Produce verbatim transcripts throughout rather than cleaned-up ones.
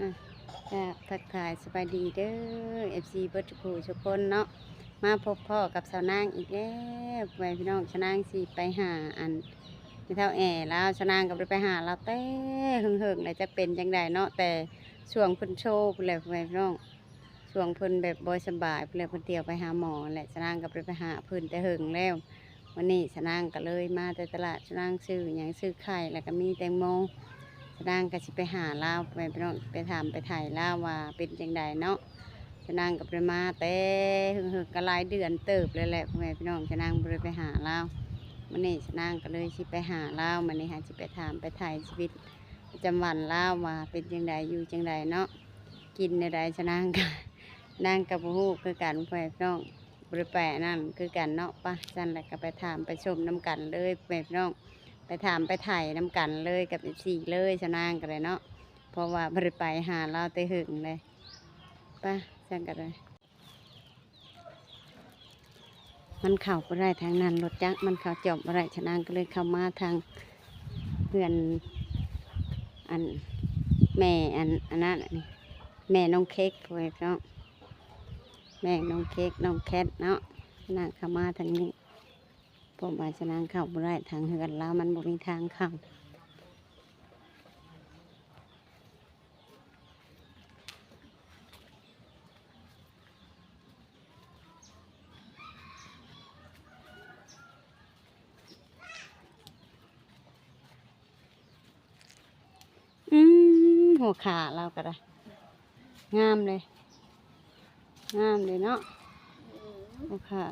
อ่ะ กราบทักทายสบายดีเด้อ เอฟซี เบิดทุกผู้ทุกคนเนาะ มาพบพ้อกับสาวนางอีกแล้ว พ่อแม่พี่น้อง สาวนางสิไปหาอันแม่เฒ่าแอ่ลาว สาวนางก็บ่ได้ไปหาลาวแต่เฮิงๆ แล้วจักเป็นจั่งใดเนาะ แต่ช่วงเพิ่นโซพุ้นแหละ พ่อแม่พี่น้อง ช่วงเพิ่นแบบบ่สบายพุ้นแหละ เพิ่นเที่ยวไปหาหมอแหละ สาวนางก็บ่ได้ไปหาเพิ่นแต่เฮิงแล้ว วันนี้สาวนางก็เลยมาแต่ตลาด สาวนางซื้อหยัง ซื้อไข่ แล้วก็มีแตงโม สาวนางก็สิไปหาลาว ไปพี่น้อง ไปถามไปไถ่ลาวว่าเป็นจั่งใดเนาะ สาวนางก็บ่ได้มาแต่เฮิงๆ ก็หลายเดือนเติบเลยแหละ พ่อแม่พี่น้อง สาวนางบ่ได้ไปหาลาว มื้อนี้สาวนางก็เลยสิไปหาลาว มื้อนี้หาสิไปถามไปไถ่ชีวิตประจำวันลาวว่าเป็นจั่งใด อยู่จั่งใดเนาะ กินแนวใด สาวนางก็ นางก็บ่ฮู้คือกัน พ่อแม่พี่น้อง บ่ได้ไปอันนั้นคือกันเนาะ ไป ซั่นแล้วก็ไปถามไปชมนำกันเลย พ่อแม่พี่น้อง ไปถามไปไถ่นำกันเลยกับ เอฟซี เลย สาวนางก็ได้เนาะ เพราะว่าบ่ได้ไปหาลาวแต่เฮิงเลย ไป ซั่นก็ได้ มันเข้าบ่ได้ทางนั้น รถจักรมันเข้าจอดบ่ได้ สาวนางก็เลยเข้ามาทางเฮือน อัน แม่อัน อันนั้นนี่ แม่น้องเค้ก พ่อแม่พี่น้อง แม่น้องเค้ก น้องแคทเนาะ สาวนางเข้ามาทางนี้ เพราะว่าสาวนางเข้าบ่ได้ ทางเฮือนลาวมันบ่มีทางเข้า อืม หัวขาลาวก็ได้ งามเลย งามเลยเนาะ หัวขา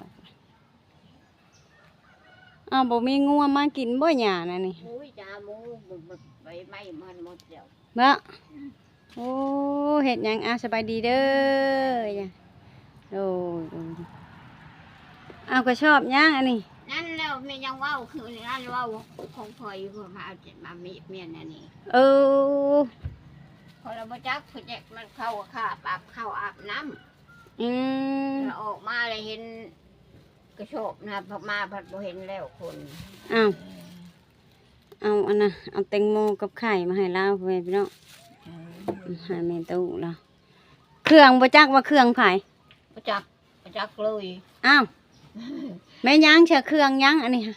อ้าว บ่มีงัวมากินบ่หญ้าน่ะนี่ โอ้ย จ้า หมู บ่ บ่ ใบไม้มันหมดแล้ว บ่ โอ้ เฮ็ดหยัง อ่ะ สบายดีเด้อ โอ้ย โอ้ย อ้าว ก็ชอบหยังอันนี้ นั่นแล้วแม่ยังเว้า คือนั่นเว้าของข่อยอยู่ มาเอามามีเมียนอันนี้ เออ พอเราบ่จัก เพิ่นแยกมันเข้าคาบอาบเข้าอาบน้ำ อืม แล้วออกมาเลยเห็นกระสอบนะ พอมาพัดบ่เห็นแล้วคน อ้าว เอาอันน่ะ เอาแตงโมกับไข่มาให้ลาว พ่อแม่พี่น้อง อืม ให้แม่ตู้ลาว เครื่องบ่จักว่าเครื่องไผ บ่จัก บ่จักเลย อ้าว แม่นหยังเชื่อเครื่องหยังอันนี้ฮะ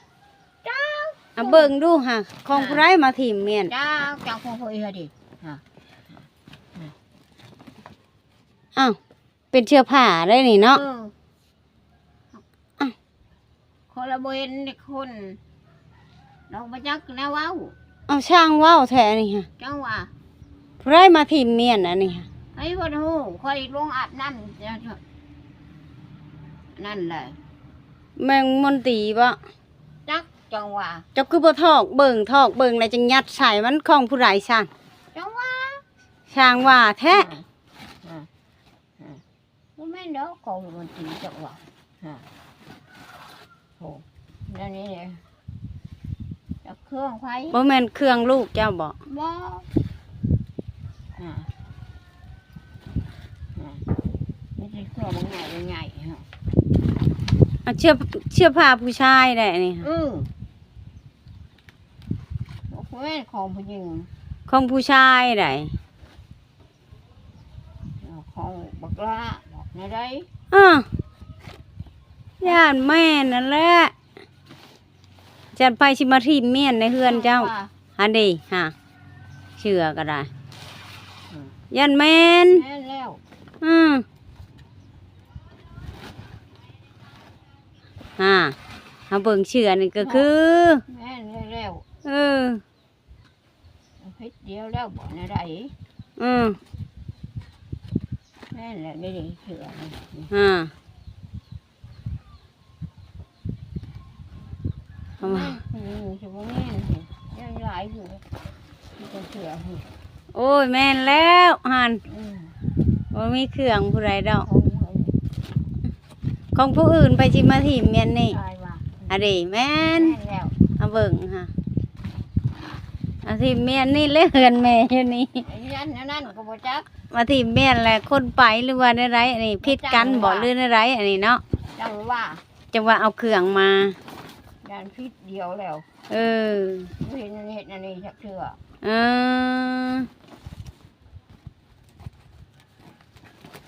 จัก เอาเบิ่งดูฮะ ของผู้ใดมาถิ่มเมียน จัก จักของผู้ใดดิ ฮะ อ้าว เป็นเสื้อผ้าได้นี่เนาะ เออ อ้าว คนละบ่เห็นเด็กคน เราบ่จักแนวเว้า เอาช่างเว้าแท้นี่ฮะ จังหวะ ผู้ใดมาถิ่มเมียนอันนี้ฮะ ไอ้บ่ฮู้ ข่อยลงอาบน้ำ นั่นแหละ แม่งมนตรีบ่ จักจังหวะ เจ้าคือบ่ถอกเบิ่ง ถอกเบิ่งแล้วจังยัดใส่ มันของผู้ใดซั่น จังหวะ ช่างว่าแท้ อ่า อ่า อ่า บ่แม่นดอก ของมันตีจักว่า ฮะ โอ้ นั่นนี่ จักเครื่องไผ บ่แม่นเครื่องลูกเจ้าบ่ บ่ อ่า อ่า มีแต่เครื่องใหญ่ใหญ่ฮะ อ่ะ เสื้อ เสื้อผ้าผู้ชายได้นี่ อือ บ่แม่นของผู้หญิง ของผู้ชายได้ ของบักหล้า บอกแนวใด อ่ะ ย่านแม่นนั่นแหละ จั่นไผสิมาถิ่มเมียนในเฮือนเจ้า ว่า หั่นเด้ ฮะ เชื่อก็ได้ อืม ย่านแม่น แม่นแล้ว อืม ฮะ เฮาเบิ่งเชื่อนี่ก็คือ แม่นแล้ว เออ ผิดเดียวแล้ว บอกแนวใด อืม แม่นแล้ว นี่เชื่อนี่ อ่า เอามา แม่นอยู่ สิบ่แม่นสิ ยังหลายอยู่ มีแต่เชื่ออยู่ โอ้ย แม่นแล้วหั่น อืม บ่มีเครื่องผู้ใดดอก ของเพิ่น ของผู้อื่นไผสิมาถิ่มเมียนนี่ ตายว่ะ อะเด้ แม่น แม่นแล้ว เอาเบิ่งฮะ เอาถิ่มเมียนนี่เลย เฮือนแม่อยู่นี่ ไอ้ยันอันนั้นก็บ่จัก มาถิ่มเมียนแหละ คนไปหรือว่าแนวใด อันนี้ผิดกันบ่ บ่จัก หรือแนวใด อันนี้เนาะ จังว่า จังว่าเอาเครื่องมา ย่านผิดเดียวแล้ว เออ บ่เห็นอันนี้เฮ็ดอันนี้จักเทื่อ เออ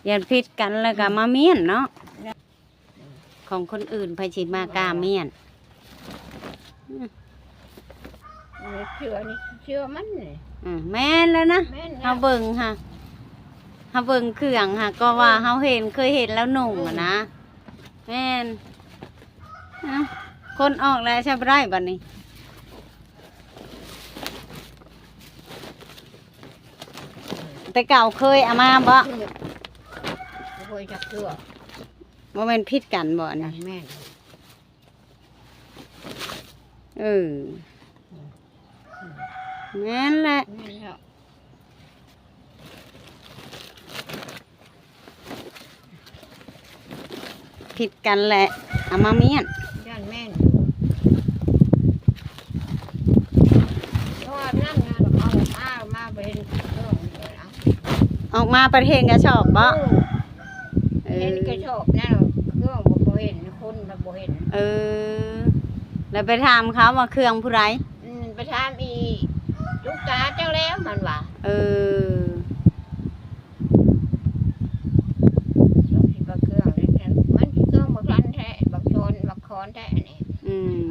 ย่านผิดกันแล้วก็มาเมี้ยนเนาะ ของคนอื่นไผสิมากล้าเมี้ยน อืม เชื่อนี่เชื่อมันนี่ อืม แม่นแล้วนะ แม่นแล้ว เฮาเบิ่งค่ะ เฮาเบิ่งเครื่องค่ะ ก็ว่า อืม เฮาเห็น เคยเห็นแล้วนุ่งอะนะ อืม แม่น อ่ะ คนออกแล้วใช่บ่ได้บัดนี้ แต่เก่าเคยเอามาบ่ บ่เคยจักเทื่อ บ่แม่นผิดกันบ่อันนี้ แม่น เออ แม่นแหละ แม่นแล้ว ผิดกันแหละ เอามาเมี้ยน ย่านแม่นอยู่ เพราะว่านั่นนะ เอามา มาบ่เห็นเครื่องเลยนะ ออกมาประเทศกระสอบบ่ เออ เออ เห็นกระสอบนั่น เครื่องบ่ บ่เห็น คนน่ะบ่เห็น เออ แล้วไปถามเขาว่าเครื่องผู้ใด อืม ไปถามอีลูกตาเจ้าแล้วมันว่า เออ สิบ่เครื่องเลย มันสิเครื่องบักลันแท้ บักชอน บักคอนแท้อันนี้ อืม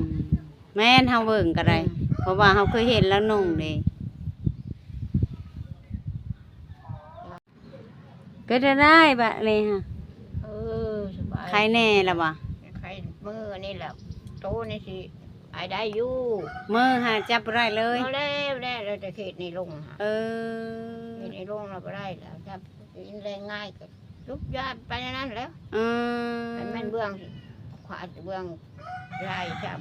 แม่นเฮาเบิ่งก็ได้ อืม เพราะว่าเฮาเคยเห็นแล้วนุ่งเด้ เป็นจั่งใดบัดนี้ฮะ เออ สบาย ไข้แน่ละบ่ ไข้มื้อนี่แหละ โตนี่สิ ไอได้อยู่ มื้อหาจับบ่ได้เลย เอาแล้ว แล้ว แล้วแต่เขตนี่ลงหา เออ เขตนี่ลงแล้วบ่ได้แล้ว จับกินแรงง่ายก็ยุบยาไปนั่นแหล้ว อืม อันแม่นเบื้องขวา เบื้องซ้ายจ้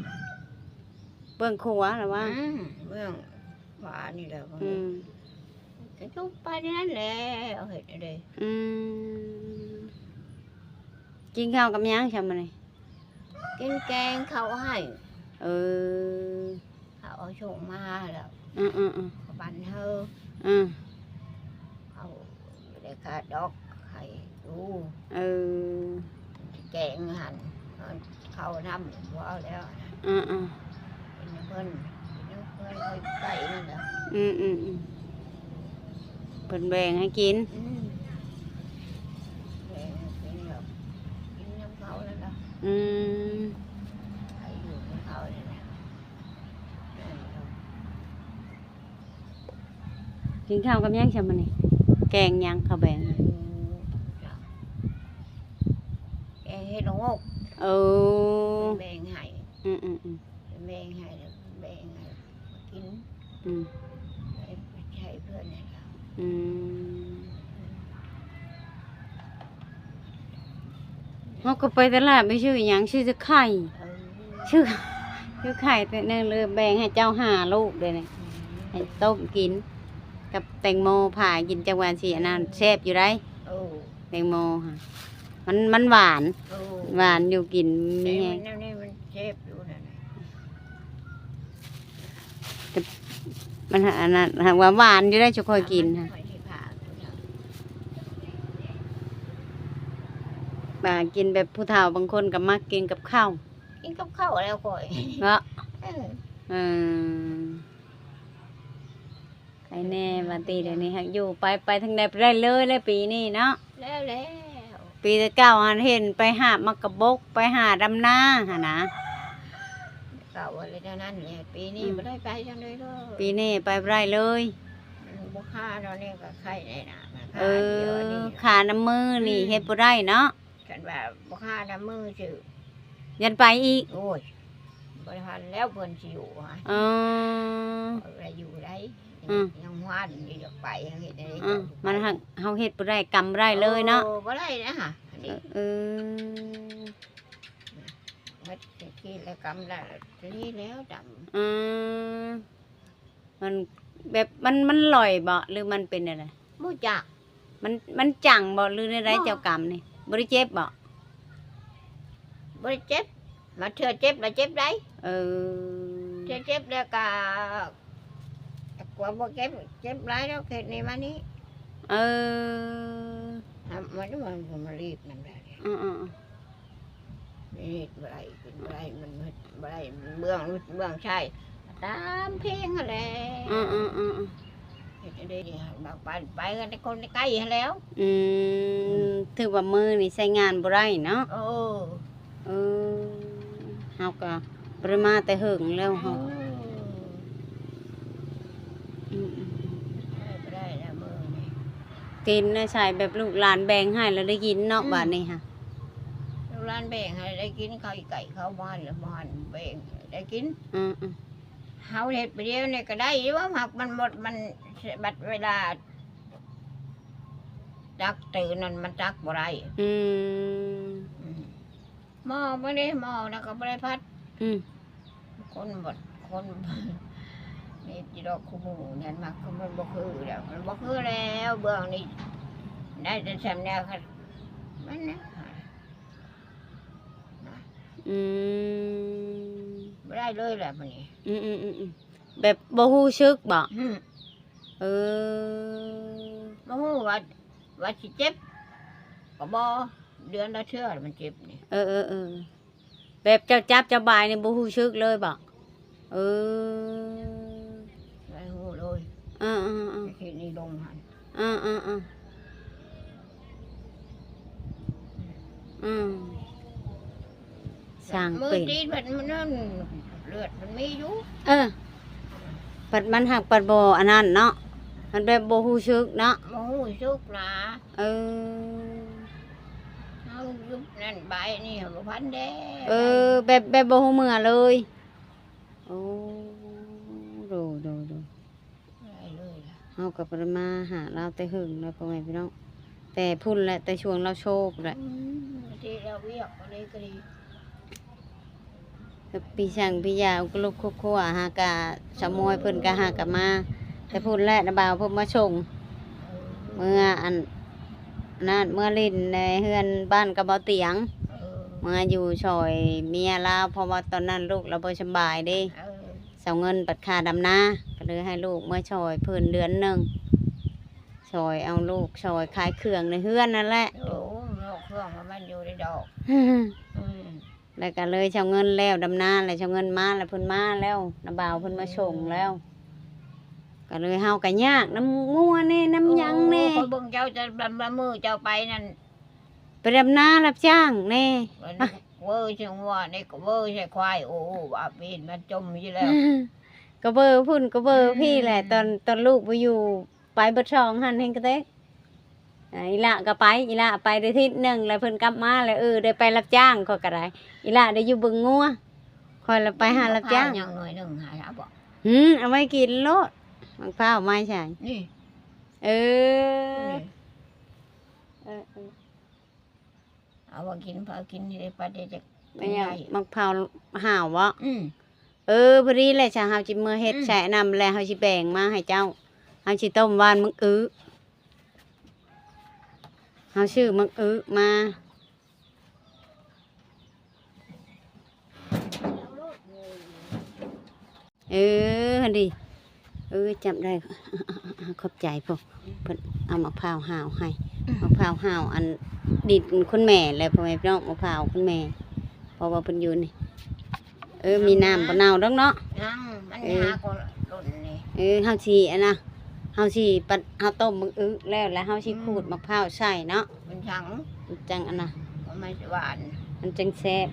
ำ เบื้องขวาละว่า อืม เบื้องขวานี่แหละ อืม ก็ยุบไปนั่นแหละ เอาเฮ็ดได้ อืม กินข้าวกับหยังซะมื้อนี้ กินแกงเขาให้ เออ เขาเอาส่งมาแล้ว อืมๆๆ เขาปั่นเฮา อืม เขาได้ค่าดอกให้ดู เออ แกงหั่น เขานำบ่เอาแล้ว อืมๆ กินนำเพิ่น กินนำเพิ่นเอาไก่นั่นแหละ อืมๆๆ เพิ่นแบ่งให้กิน อืม แบ่งให้กินแล้ว กินนำเขานั่นแหละ อืม ให้อยู่นำเขานั่นแหละ กินข้าวกับหยังซะมื้อนี้ แกงหยังเขาแบ่ง อืม แกงเห็ดละโงก เออ แบ่งให้ อืมๆๆ แบ่งให้ แบ่งให้กิน อืม ไป ไปใช้เพื่อนให้เขา อืม เฮาก็ไปตลาดไปซื้อหยัง ซื้อแต่ไข่ เออ ซื้อ ซื้อไข่แต่หนึ่งเลย แบ่งให้เจ้าห้าลูกเลยนี่ อืม ให้ต้มกิน กับแตงโมผ่ากินจังหวะสิอันนั้น อืม แซ่บอยู่ได้ โอ้ แตงโมค่ะ มัน มันหวาน โอ้ หวานอยู่กินมีแฮง แต่มัน แนวนี้มันแซ่บอยู่นั่นน่ะ แต่มันอันนั้น หากว่าหวานอยู่ได้ จะค่อยกินค่ะ ข้อยสิผ่า มากินแบบผู้เฒ่าบางคนก็มักกินกับข้าว กินกับข้าวแล้วข้อย เนาะ เออ เออ ไข้แน่ว่าติ เดี๋ยวนี้หากอยู่ไป ไปทางใดไปได้เลย แล้วปีนี้เนาะ แล้ว แล้ว ปีแต่เก่าหั้นเห็นไปหาบหมากกะบก ไปหาดำนาหั้นนะ เก่าอะไรเท่านั้นแหละ ปีนี้ อืม บ่ได้ไปจังเลยเด้อ ปีนี้ไปบ่ได้เลย มันบ่ค่าเนาะ นี่ก็ไข้แน่น่ะ มันค่า เออ เดียวนี่ ค่าน้ำมือนี่ อืม เฮ็ดบ่ได้เนาะ คันว่าบ่ค่าน้ำมือซื่อ ยันไปอีก โอ้ย บ่ทันแล้วเพิ่นสิอยู่หะ อ๋อ เพิ่นว่าอยู่ได้ อืม ยังฮ้อนอยู่ อยากไป ยังเฮ็ดได้ อืม มันหัก เฮาเฮ็ดบ่ได้ กำบ่ได้เลยเนาะ เออ บ่ได้นะหะ อันนี้ เออ เออ เฮ็ดกินแล้วกำได้ นี่แล้วดำ อืม มันแบบ มัน มันลอยบ่ หรือมันเป็นอะไร บ่จัก มัน มันจั่งบ่ หรือในใด บ่ เจ้ากำนี่ บ่ได้เจ็บบ่ บ่ได้เจ็บ มาเทื่อเจ็บแล้วเจ็บได้ เออ เทื่อเจ็บแล้วก็ กลัวบ่เจ็บ เจ็บหลายแล้วเขตนี้มานี้ เออ อ่ะ มัน มัน มันรีบนั่นแหละ อืมๆๆ นี่บ่ได้ กินบ่ได้ มันบ่ได้ เบื้อง เบื้องใช่ ตามเพลงหั้นแหละ อืมๆๆๆ เฮ็ดจั่งใด๋นี่ บักปานไปกันแต่คนใกล้ๆหั้นแหล้ว อืม ถือว่ามื้อนี้ใช้งานบ่ได้เนาะ เออ เออ เฮาก็บ่ได้มาแต่เฮิงแล้วเฮา เออ อืมๆๆ ไปบ่ได้แล้วมื้อนี้ กินนะ ใช่ แบบลูกหลานแบ่งให้แล้วได้กินเนาะ อืม บาดนี้ฮะ ลูกหลานแบ่งให้ได้กิน ข้าวอีไก่ ข้าวบ้านแล้วบ้านแบ่งให้ได้กิน อืมๆ เฮาเฮ็ดไปเดียวนี่ก็ได้อยู่ว่า หากมันหมด มัน บัดเวลา ตักตื่นนั่นมันตักบ่ได้ อืม อืม หม้อบ่ได้ หม้อนะก็บ่ได้พัด อืม คนบ่ คน นี่จิดอกคู่หมู่นั่นมัก มันบ่คือแล้ว มันบ่คือแล้ว เบื้องนี้ ได้แต่ซำแนวคัน มันนะ นะ อืม บ่ได้เลยแหละมื้อนี้ อืมๆๆๆ แบบบ่รู้สึกบ่ อืม เออ บ่รู้ว่า ว่าสิเจ็บ ก็บ่ เดือนละเทื่อมันเจ็บนี่ เออๆๆ แบบเจ้าจับเจ้าบายนี่บ่รู้สึกเลยบ่ เออ บ่รู้เลย เออๆๆ ที่นี่ลงหั่น เออๆๆ อืม สร้างเป็น มือตีนมัน มันนั่น เลือดมันมีอยู่ เออ บัดมันหักบัดบ่อันนั้นเนาะ มันแบบบ่รู้สึกเนาะ บ่รู้สึกนะ เออ เฮายุบนั่นไปนี่บ่พันแด เออ แบบ แบบบ่รู้เมื่อเลย โอ้ โดย โดย โดย ได้เลยล่ะ เฮาก็บ่ได้มาหาลาวแต่เฮิงแล้ว พ่อแม่พี่น้อง แต่พุ้นแหละ แต่ช่วงลาวโซพุ้นแหละ อืม ที่ลาวเวียกอันนี้ก็ดี ปีช่างปียาอุกลุกคุกคัวหากะสาวมวยเพิ่นก็หากะมา แต่พุ้นแหละ น้าบ่าวเพิ่นมาส่ง เออ เมื่ออัน นั้น เมื่อเล่นในเฮือนบ้านกับบ่าวเตียง เออ เมื่ออยู่ซอยเมียลาว เพราะว่าตอนนั้นลูกลาวบ่สำบายเด้ เออ เสาเงินบัดค่าดำนา ก็เลยให้ลูกเมื่อซอยเพิ่นเดือนหนึ่ง ซอยเอาลูก ซอยขายเครื่องในเฮือนนั่นแหละ โอ้ นอกเครื่องแล้วมันอยู่ในดอก อืม แล้วก็เลยเสาเงินแล้วดำนา แล้วเสาเงินมา แล้วเพิ่นมาแล้ว น้าบ่าวเพิ่นมาส่งแล้ว ก็เลยเฮาก็ยากนำงัวแน่ นำหยังแน่ โอ้ ข้อยเบิ่งเจ้าจะดำ ดำมือเจ้าไปนั่น ไปดำนารับจ้างแน่ วันนี้เว้ยเชียงว่านี่ก็เว้ยใส่ควาย โอ้ ว่าเป็นมันจมอยู่แล้ว ก็เบอร์พุ้นก็เบอร์พี่แหละ อืม ตอน ตอนลูกบ่อยู่ ไปเบิดสองหั่นแฮงกะเตะ อ่า อีหล่าก็ไป อีหล่าไปได้อาทิตย์หนึ่ง แล้วเพิ่นกลับมาแล้ว เออ ได้ไปรับจ้าง ข้อยก็ได้ อีหล่าได้อยู่เบิ่งงัว ข้อยละไปหารับจ้าง มะพร้าวยังหน่วยหนึ่ง หาเอาบ่ หืม เอาไว้กินโลด มะพร้าวไม้ใช่ นี่ เออ นี่ เออๆ เอาว่ากิน พากินนี่ได้ปัดได้จัก แม่นหยัง ได้ มะพร้าวห้าวบ่ อืม เออ พอดีแหละ จ้ะ เฮาสิเมือเฮ็ด อืม ใส่น้ำแล้ว เฮาสิแบ่งมาให้เจ้า เฮาสิต้มหว่านหมากอึ เฮาซื้อหมากอึมา เออ หั่นดิ เออ จับได้ ขอบใจพ่อ เพิ่นเอามะพร้าวห้าวให้ อืม มะพร้าวห้าวอันดินคุณแม่แหละ พ่อแม่พี่น้อง มะพร้าวคุณแม่ เพราะว่าเพิ่นอยู่นี่ เออ มีน้ำบ่เน่าดอกเนาะ ยัง มัน เออ หาก็หล่นนี่ เออ เฮาสิอันน่ะ เฮาสิปัด เฮาต้มหมากอึแล้ว แล้วเฮาสิ อืม ขูดมะพร้าวใส่เนาะ มันจัง มันจังอันน่ะ มันไม่หวาน มันจังแซ่บ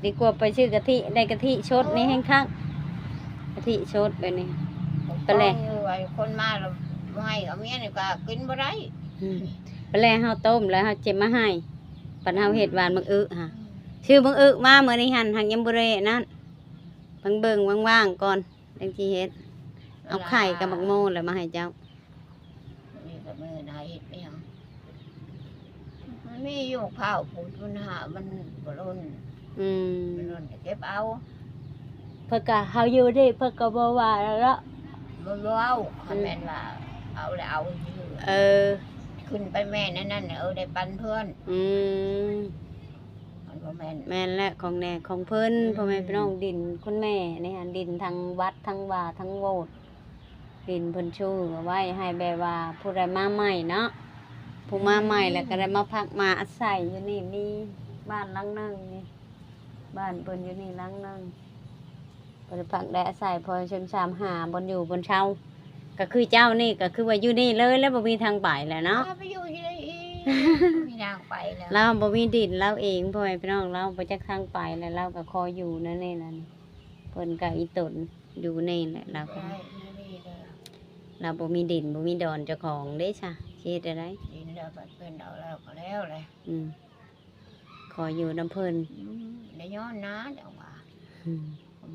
ดีกว่าไปซื้อกะทิ ได้กะทิสดนี่แฮงคัก กะทิสดแบบนี้ ก็แล คนมาแล้วบ่ให้เอาเมียนี่ก็กินบ่ได้ อืม ไปแลเฮาต้มแล้วเฮาเจ็บมาให้ ปัดเฮาเฮ็ดหว่านหมากอึหั่น อืม ซื้อหมากอึมามื้อนี้หั่น หักยังบ่ได้นั่น เบิ่งๆ ว่างๆ ก่อน จั่งสิเฮ็ด เอาไข่กับหมากโมแล้วมาให้เจ้า นี่ก็มื้อหน้าเฮ็ดไปหยัง มันมีอยู่ข้าวปลูกมันหา มันบ่ล้น อืม บ่ล้นก็เก็บเอา เพิ่นก็ เฮาอยู่นี่เพิ่นก็บ่ว่าแล้วเนาะ บ่เว้า อืม คันแม่นว่าเอาแล้วเอาซื่อ เออ ขึ้นไปแม่นอันนั้นน่ะ เออ ได้ปันเพิ่น อืม มันบ่แม่น แม่นแหละ ของแน่ของเพิ่น อืม พ่อแม่พี่น้อง ดินคุณแม่นี่หั่น ดินทั้งวัดทั้งวาทั้งโวด ดินเพิ่นซื้อเอาไว้ให้แบบว่าผู้ใดมาใหม่เนาะ ผู้มาใหม่ อืม แล้วก็ได้มาพักมาอาศัยอยู่นี่ มีบ้านหลังหนึ่งนี่ บ้านเพิ่นอยู่นี่หลังหนึ่ง เพิ่นได้พักได้อาศัย พอเชิงสามหาบ่อนอยู่บ่อนเช่า ก็คือเจ้านี่ก็คือว่าอยู่นี่เลย แล้วบ่มีทางไปแล้วเนาะ เอาไปอยู่ที่ไหนอีก มีทางไปแล้ว ลาวบ่มีดินลาวเอง พ่อแม่พี่น้อง ลาวบ่จักทางไปแล้ว ลาวก็ขออยู่นั่นนี่นั่น เพิ่นก็อีตนอยู่นี่แหละ ลาวก็ ได้อยู่นี่แล้ว ลาวบ่มีดินบ่มีดอนเจ้าของเด้ซะ สิเฮ็ดจั่งใด ดินแล้วบัดเพิ่นเอาแล้วก็แล้วแหละ อืม ขออยู่นำเพิ่น อืม ได้ย้อนนะจังหวะ อืม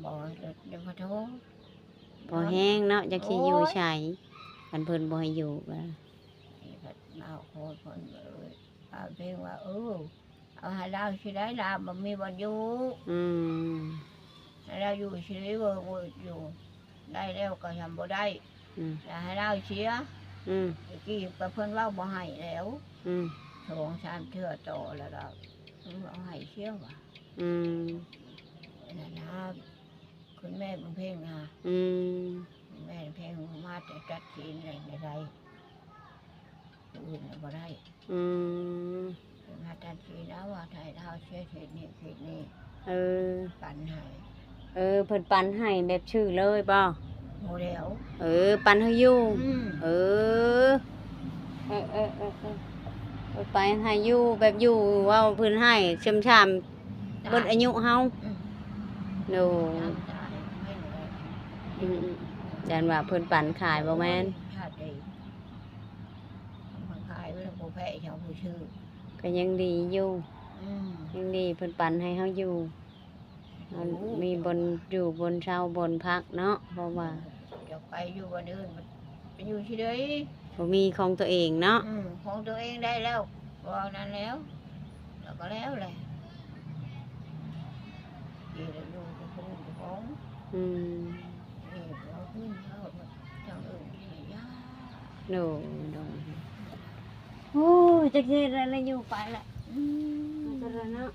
บ่ เดี๋ยวขอโทษ พอแฮงเนาะ จักสิอยู่ไส โอ้ย คันเพิ่นบ่ให้อยู่ก็ นี่ก็มาโคตรเพิ่นเลย ปากเพิ่นว่า เออ เอาให้ลาวสิได้ ลาวบ่มีบ่อนอยู่ อืม ให้ลาวอยู่สิได้เวิร์กเวิร์กอยู่ ได้แล้วก็ทำบ่ได้ อืม อย่าให้ลาวเสีย อืม ตะกี้ก็เพิ่นเว้าบ่ให้แล้ว อืม สองสามเทื่อต่อแล้วก็เพิ่นเว้าให้เสียว่ะ อืม นั่นนะ คุณแม่บุญเพ็งนะ อืม คุณแม่บุญเพ็งมาแต่ตัดสินอะไรในใดอื่นน่ะบ่ได้ อืม มาตัดสินเอาว่าไทยลาวเสียเขตนี้เขตนี้ เออ ปันให้ เออ เพิ่นปันให้แบบชื่อเลยบ่ บ่แล้ว เออ ปันให้อยู่ อืม เออ เออ เออ เออ เออ เพิ่นปันให้อยู่แบบอยู่ เว้าเพิ่นให้ช่ำๆ เบิดอายุเฮา อืม โดย ตามใจไม่เหลือ อืม อืม จั่นว่าเพิ่นปันขายบ่แม่น ชาติใด มันขายไปแล้วบ่แพ้ชาวผู้ชื่อ ก็ยังดีอยู่ อืม ยังดีเพิ่นปันให้เฮาอยู่ มัน โอ้ มีบ่อนอยู่บ่อนเช่าบ่อนพักเนาะ เพราะว่า อยากไปอยู่บ่อนอื่น ไปอยู่ที่ใด บ่มีของตัวเองเนาะ อืม ของตัวเองได้แล้ว ว่านั้นแล้ว แล้วก็แล้วแหละ เดี๋ยวอยู่กับผู้ปกครอง อืม นี่เราขึ้นเขาทางอื่นที่ไหนยาก โดย โดย โอ้ย จักสิเฮ็ดอะไรอยู่ไปละ อืม มันก็เลยเนาะ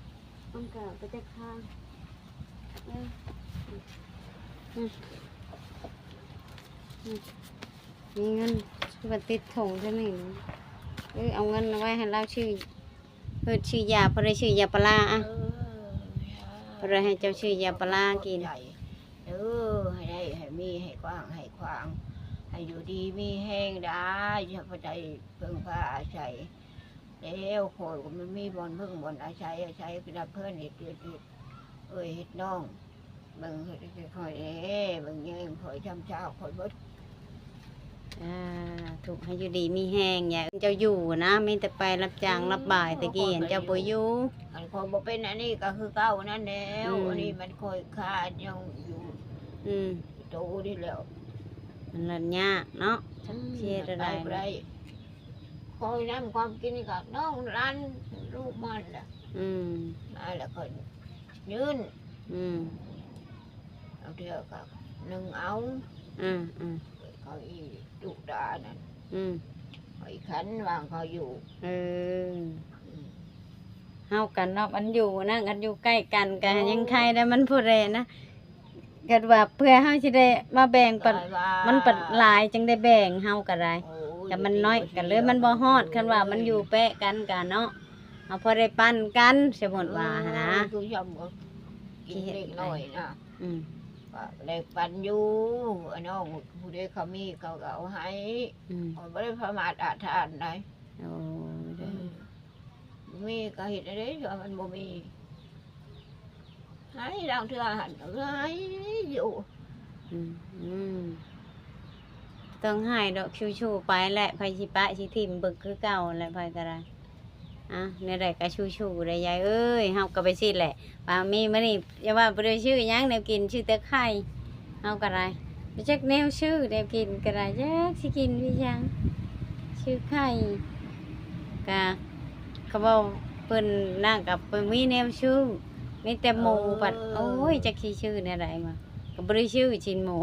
มันก็ไปจักทาง เออ อืม อืม มีเงิน คือว่าติดถุงเท่านี้นะ เออ เอาเงินเอาไว้ให้ลาวซื้อ เพิ่นซื้อยา เพิ่นได้ซื้อยาปลาร้าอะ เออ เพิ่นได้ให้เจ้าซื้อยาปลาร้ากิน ขอบใจ เออ ให้ได้ ให้มี ให้กว้าง ให้ขวาง ให้อยู่ดีมีแฮงได้ อย่าไปได้เพิ่งพาอาศัย แล้วคนก็ไม่มีบ่อนเพิ่งบ่อนอาศัย อาศัยก็ได้เพิ่นเฮ็ดเฮ็ดเฮ็ด เอ้ย เฮ็ดน้อง เบิ่งเฮ็ดค่อยๆเด้ เบิ่งแยงค่อยช้ำเช้าค่อยเบิด อ่า ถูกให้อยู่ดีมีแฮง อย่าเจ้าอยู่นะ มีแต่ไปรับจ้างรับบ่าย อืม แต่กี้เจ้าบ่อยู่ อันคนบ่เป็นอันนี้ก็คือเก่านั่นแล้ว อืม อันนี้มันค่อยขาดยังอยู่ อืม โตนี่แล้ว มันละยากเนาะ อืม เฮ็ดอะไร ไปบ่ได้ คอยนำความกินกับน้องหลานลูกมันแหละ อืม มาแล้วก็ยื่น อืม เอาเทื่อก็นึ่งเอา อืม อืม เขาอีดุด่านั่น อืม เขาอีขันวางเขาอยู่ เออ อืม เฮากันเนาะ มันอยู่นั่นกัน อยู่ใกล้กันก็ โอ้ ยังใครได้ มันผู้ใดนะ ก็ว่าเพื่อเฮาสิได้มาแบ่งปัน ตายว่า มันปันหลายจึงได้แบ่ง เฮาก็ได้ โอ้ย แต่มันน้อย ดีกว่า กันเลย สิ มันบ่ฮอด เออ คันว่ามันอยู่แปะกันกะเนาะ เฮาพอได้ปันกัน สมมุติว่าหั้นนะ เออ คือย่อมก็กินเล็กน้อยนะ อืม ก็ได้ปันอยู่ อันน้องผู้ใดเขามีเขาก็เอาให้ อืม เขาบ่ได้ประมาทอาถรรพ์ใด โอ้ อืม มีก็เฮ็ดได้เด้อ มันบ่มี ให้ลางเทื่อหั่นให้อยู่ อืม อืม ต้องให้ดอก ชู้ๆไปแหละ ไผสิปะสิถิ่มเบิ่งคือเก่าแหละ ไผก็ได้ อ่ะ แนวใดก็ชู้ๆได้ยายเอ้ย เฮาก็ไปสิแหละ ว่ามีมื้อนี้ อย่าว่าบ่ได้ซื้อหยังแนวกิน ซื้อแต่ไข่ เฮาก็ได้ บ่จักแนวซื้อแนวกินก็ได้ จักสิกินอีหยัง ซื้อไข่ กะ เขาบอกเพิ่นนั่งกับเพิ่นมีแนวซื้อ มีแต่หมู เออ บัด โอ้ย จักสิซื้อแนวใดวะ ก็บ่ได้ซื้อชิ้นหมู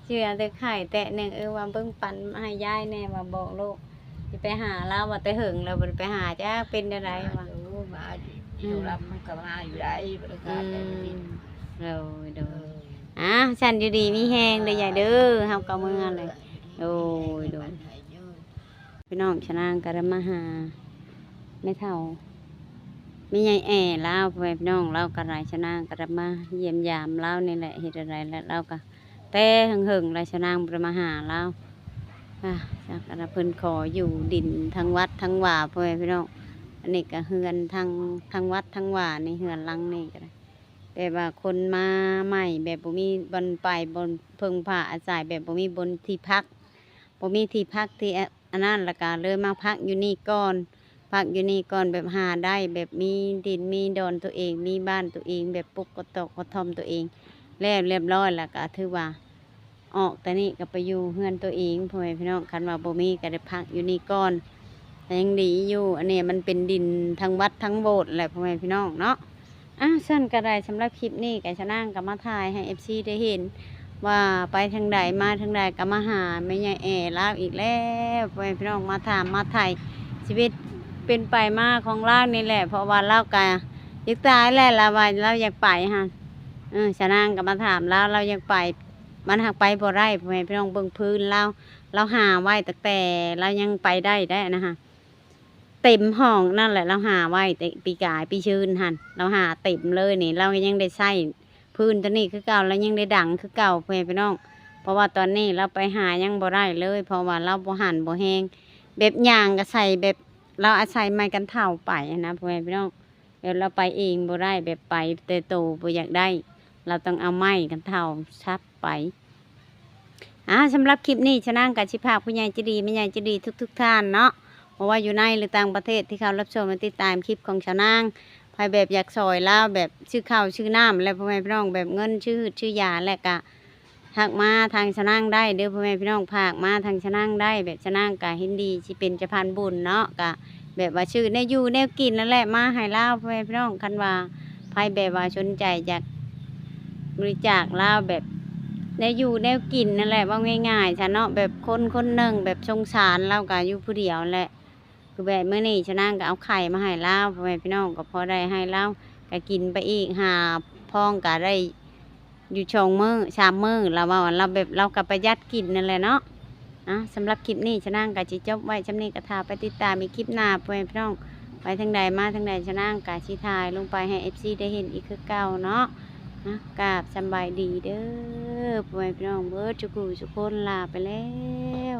ซื้อเอาแต่ไข่แตะหนึ่ง เออ ว่าเบิ่งปันให้ยายแน่ ว่าบอกลูก สิไปหาลาว ว่าแต่เหิงแล้วบ่ได้ไปหา จักเป็นแนวใดวะ มาอยู่ มาอยู่ อืม อยู่ลำมันก็มาอยู่ได้ บ่ได้ขาดแต่ อืม โดย โดย เออ อ่ะ ซั่นอยู่ดีมีแฮงเด้อยายเด้อ เฮาก็เมือเลย เออ โดย โดย พี่น้อง ชะนางก็ได้มาหาแม่เฒ่า แม่ใหญ่แอ่ลาว พ่อแม่พี่น้อง ลาวก็ได้ ชะนางก็ได้มาเยี่ยมยามลาวนี่แหละ เฮ็ดอะไรแล้ว ลาวก็ แต่เหิงๆแล้ว ชะนางบ่ได้มาหาลาว อ่ะ จากอันนั้นเพิ่นขออยู่ดินทั้งวัดทั้งวา พ่อแม่พี่น้อง อันนี้ก็เฮือนทั้ง ทั้งวัดทั้งวา ในเฮือนหลังนี้ก็ได้ แบบว่าคนมาใหม่ แบบบ่มีบ่อนไป บ่อนเพิ่งพาอาศัย แบบบ่มีบ่อนที่พัก บ่มีที่พักที่ อันนั้น แล้วก็เลยมาพักอยู่นี่ก่อน พักอยู่นี่ก่อน แบบหาได้ แบบมีดินมีดอนตัวเอง มีบ้านตัวเอง แบบปลูกกระต๊อบกระท่อมตัวเอง แล้วเรียบร้อย แล้วก็ถือว่า ออกแต่นี่ก็ไปอยู่เฮือนตัวเอง พ่อแม่พี่น้อง คันว่าบ่มีก็ได้พักอยู่นี่ก่อน แต่ยังดีอยู่ อันนี้มันเป็นดินทั้งวัดทั้งโบสถ์แหละ พ่อแม่พี่น้องเนาะ อ่ะ ซั่นก็ได้ สำหรับคลิปนี้ก็ชะนางก็มาถ่ายให้ เอฟซี ได้เห็น ว่าไปทางใดมาทางใด ก็มาหาแม่ใหญ่แอลาวอีกแล้ว พ่อแม่พี่น้อง มาถามมาไถ่ชีวิตเป็นไปมาของลาวนี่แหละ เพราะว่าลาวก็อยากตายแหละ ลาวว่าลาวอยากไปหั่น เออ ชะนางก็มาถามลาว ลาวอยากไป มันหากไปบ่ได้ พ่อแม่พี่น้อง เบิ่งพื้นลาว ลาวหาไว้ตั้งแต่ลาวยังไปได้ได้นะคะ เต็มห้องนั่นแหละ ลาวหาไว้แต่ปีกายปีชื่นหั่น ลาวหาเต็มเลยนี่ ลาวยังได้ใช้พื้นตัวนี้คือเก่า ลาวยังได้ดังคือเก่า พ่อแม่พี่น้อง เพราะว่าตอนนี้ลาวไปหายังบ่ได้เลย เพราะว่าลาวบ่หันบ่แฮง แบบย่างก็ใส่แบบ ลาวอาศัยไม้กันเฒ่าไปนะ พ่อแม่พี่น้อง แบบลาวไปเองบ่ได้ แบบไปแต่โตบ่อยากได้ ลาวต้องเอาไม้กันเฒ่าซับไป อ่า สำหรับคลิปนี้ชะนางก็สิฝากผู้ใหญ่ใจดีแม่ใหญ่ใจดีทุกๆท่านเนาะ บ่ว่าอยู่ในหรือต่างประเทศที่เข้ารับชมและติดตามคลิปของชะนาง ไผแบบอยากซอยลาว แบบซื้อข้าวซื้อน้ำและ พ่อแม่พี่น้อง แบบเงินซื้อหืดซื้อยา และก็ทักมาทางชะนางได้เด้อ พ่อแม่พี่น้อง ฝากมาทางชะนางได้ แบบชะนางก็เห็นดีสิเป็นสะพานบุญเนาะ ก็แบบว่าซื้อแนวอยู่แนวกินนั่นแหละมาให้ลาว พ่อแม่พี่น้อง คันว่าไผแบบว่าสนใจอยากบริจาคลาว แบบแนวอยู่แนวกินนั่นแหละ เว้าง่ายๆซะเนาะ แบบคนคนหนึ่งแบบสงสารลาว ก็อยู่ผู้เดียวแหละ คือแบบมื้อนี้ชะนางก็เอาไข่มาให้ลาว พ่อแม่พี่น้อง ก็พอได้ให้ลาวก็กินไปอีก ห้าฟองก็ได้อยู่สองมื้อสามมื้อ ลาวเว้า ลาวแบบ ลาวก็ประหยัดกินนั่นแหละเนาะ อ่ะ สำหรับคลิปนี้ชะนางก็สิจบไว้ส่ำนี้ ก็ถ้าไปติดตามอีกคลิปหน้า พ่อแม่พี่น้อง ไปทางใดมาทางใด ชะนางก็สิถ่ายลงไปให้ เอฟซี ได้เห็นอีกคือเก่าเนาะ อ่ะ กราบสำบายดีเด้อ พ่อแม่พี่น้องเบิดทุกผู้ทุกคน ลาไปแล้ว